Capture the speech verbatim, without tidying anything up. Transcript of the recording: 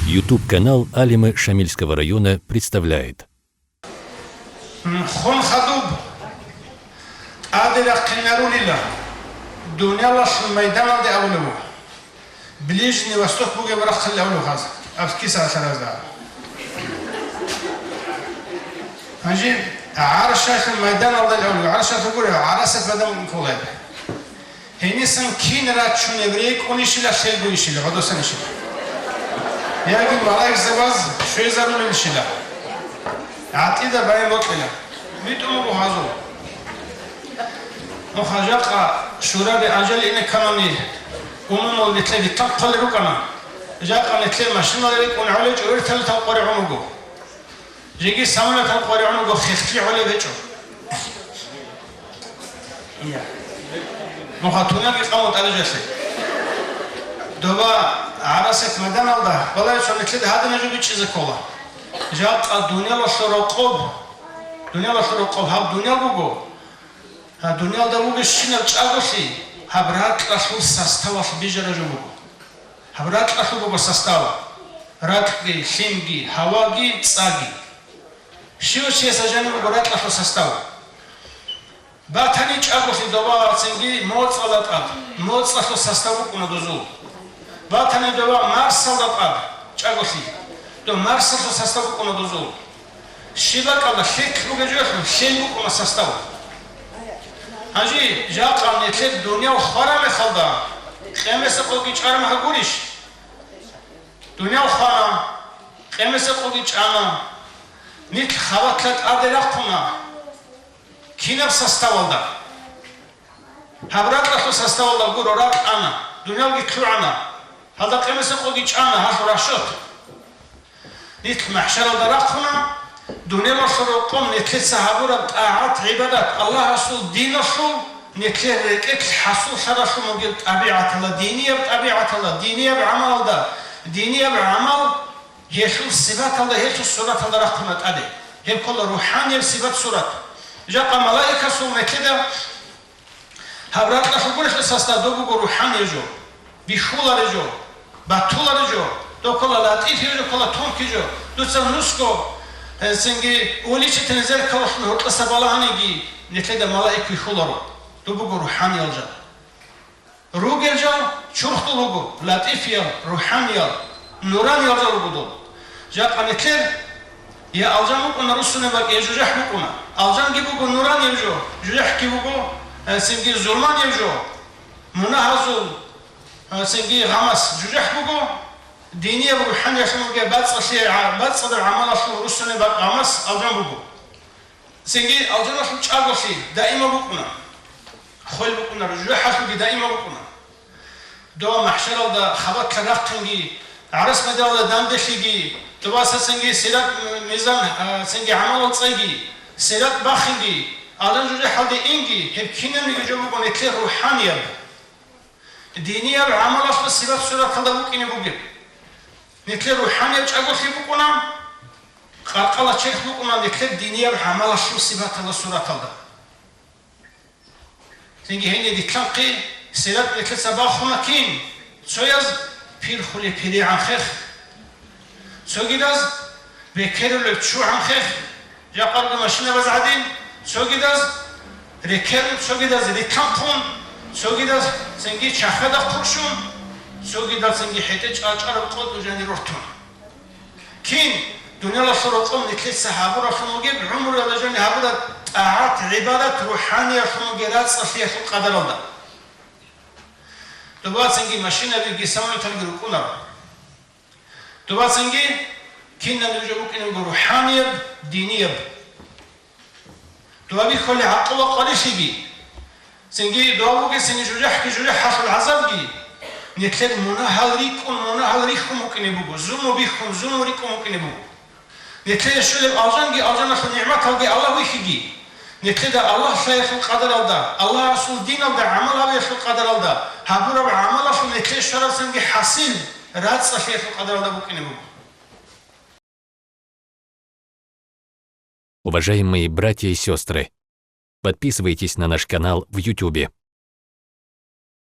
YouTube-канал Алимы Шамильского района представляет. Хун хадуб тӀаде рахъинарулила, дуниялалъул майданалде абулев вуго. Ближний Восток бугеб рахъалде абулев хаз, абскиса гьалъаразда. Гьанже гӀаршалъул майданалде абулев, гӀаршалъул гури, гӀарасат майдан кколеб. Гьенисан кин рачунеб рекӀунищила, лъелгунищила, гӀодосанищила? Яги малаикзабаз щвезарулелищила? ГӀатӀида баян бокьила. БитӀун буго гьазул. Нуха жакъа шураби ажал ине кканани, умумул нилъер диттан хъвалел рукӀана. Жакъа нилъер машиналда рекӀун гӀолей чӀурерталда къваригӀун вуго. Жеги самолеталда къваригӀун вуго, хехлъи гӀолеб гьечӀо. Нуха тунаги къавун тӀалижалъе. Доба гӀарасат майданалда балай цо нилъеда гьадинаб жо бичӀчӀизе ккола. Жакъа дуниялалъул рокъоб, дуниялалъул рокъоб гьаб дуниял буго. Гьаб дуниялда бугебщинаб чӀаголъи гьаб ракьалъул составалъ бижараб жо буго. Гьаб ракьалъул буго состав: ракьги, лъимги, гьаваги, цӀаги. Щив чиясда жаниб буго ракьалъул состав. Батани чӀаголъи доба цинги моцӀалда тӀад, моцӀалъул состав букӀуна дозул. Батани доба марсалда тӀад чӀаголъи, доб марсалъул состав букӀуна дозул. Щиб бакӀалда лъикӀ бугеб жоялъул лъел букӀуна состав. Гьанже жакъа нилъер дуниял хвараб мехалда, къемесеб къоги чӀараб мехалъ гурищ? Дуниял хвана, къемесеб къоги чӀана, нилъ хабалъа тӀаде рахъуна. Кинаб составалда? Гьаб ракьалъул составалда гуро, ракь ана, дуниялги лъугӀана, гьалда къемесеб къоги чӀана, гьалъул расчёт. Нилъ махӀшаралда рахъуна, дуниялалъул рокъоб нилъеца гьабураб тӀагӀат-гӀибадат Аллагьасул диналъул нилъер рекӀелъ хӀасуллъаралъун бугеб тӀабигӀаталда, динияб тӀабигӀаталда, динияб гӀамалалда, динияб гӀамал гьелъул сипаталда, гьелъул сураталда рахъуна тӀаде. Гьеб ккола рухӀанияб сипат-сурат. Жакъа малаикасул нилъеда гьаб ракьалъул гурелъул состав доб буго рухӀанияб жо, бихьулареб жо, батулареб жо, доб ккола латӀифияб жо, ккола тонкий жо. Дуца нусго, э, цинги увеличительный зеркалалъул гьоркьоса балагьаниги, нилъеда малаик вихьуларо. Доб буго рухӀаниял жо. Ругел жал чурхдул руго, латӀифиял, рухӀаниял, нураниял жал руго дол. Жакъа нилъер я алжан букӀуна руссунеб бакӀ, я жужахӀ букӀуна. Алжанги буго нуранияб жо, жужахӀги буго, э, цинги зулманияб жо. Мунагьазул, э, цинги гъамас жужахӀ буго, динияб рухӀаниялъун бугеб бацӀцӀалъи-, гӀа-, бацӀцӀадаб гӀамалалъул руссунеб бакӀ гъамас алжан буго. Цинги алжаналъул чӀаголъи даимаб букӀуна. Хвел букӀунаро, жужахӀалъулги даимаб букӀуна. Дова махӀшаралда хабалъа рахъинги, гӀарас майданалда данделъиги, добаса цинги сират, мизан, а, цинги гӀамалал цӀайги, сират бахинги, алжан жужахӀалде инги, гьеб кинабниги жо буго нилъер рухӀанияб, динияб гӀамалалъул сипат-сураталда букӀине бугеб. Нилъер рухӀанияб чӀаголъи букӀуна, къаркъала черх букӀуна нилъер динияб гӀамалалъул сипаталда, сураталда. Цинги гьениб дитлъанхъи, сират нилъеца бахуна кин, цояз пирхулеб пиригӀан хех, цогидаз бекерулеб чугӀан хех, жакъарго машинабаз гӀадин, цогидаз рекерун, цогидаз ритлъанхъун, цогидаз цинги чахьада хъурщун, цогидаз цинги хӀетӀе чӀарчӀараб къотӀу жанир рортун. Кин дуниялалъул рокъоб нилъеца гьабуралъун вугеб, гӀумруялда жани гьабураб тӀагӀат-гӀибадат рухӀаниялъун вугеб рацӀцӀалъиялъул къадаралда. Добацинги машинабиги самолеталги рукӀунаро. Добацинги кинаб нуж букӀине буго рухӀанияб, динияб. Дугьаби кколи гӀакъуба къварилъиги, цинги дугьаб бугесини жужахӀги жужахӀалъул гӀазабги, нилъер мунагьал рикӀкӀун, мунагьал рихьун букӀине буго, зулму бихьун, зулму рикӀкӀун букӀине буго. Нилъее щолеб алжанги алжаналъул нигӀматалги Аллагь вихьиги, нилъеда Аллагь лъаялъул къадаралда, Аллагьасул диналда гӀамал гьабиялъул къадаралда, гьабураб гӀамалалъул нилъее щвараб цинги хӀасил, рацӀцӀалъиялъул къадаралда букӀине буго. Уважаемые братья и сестры, подписывайтесь на наш канал в Ютубе.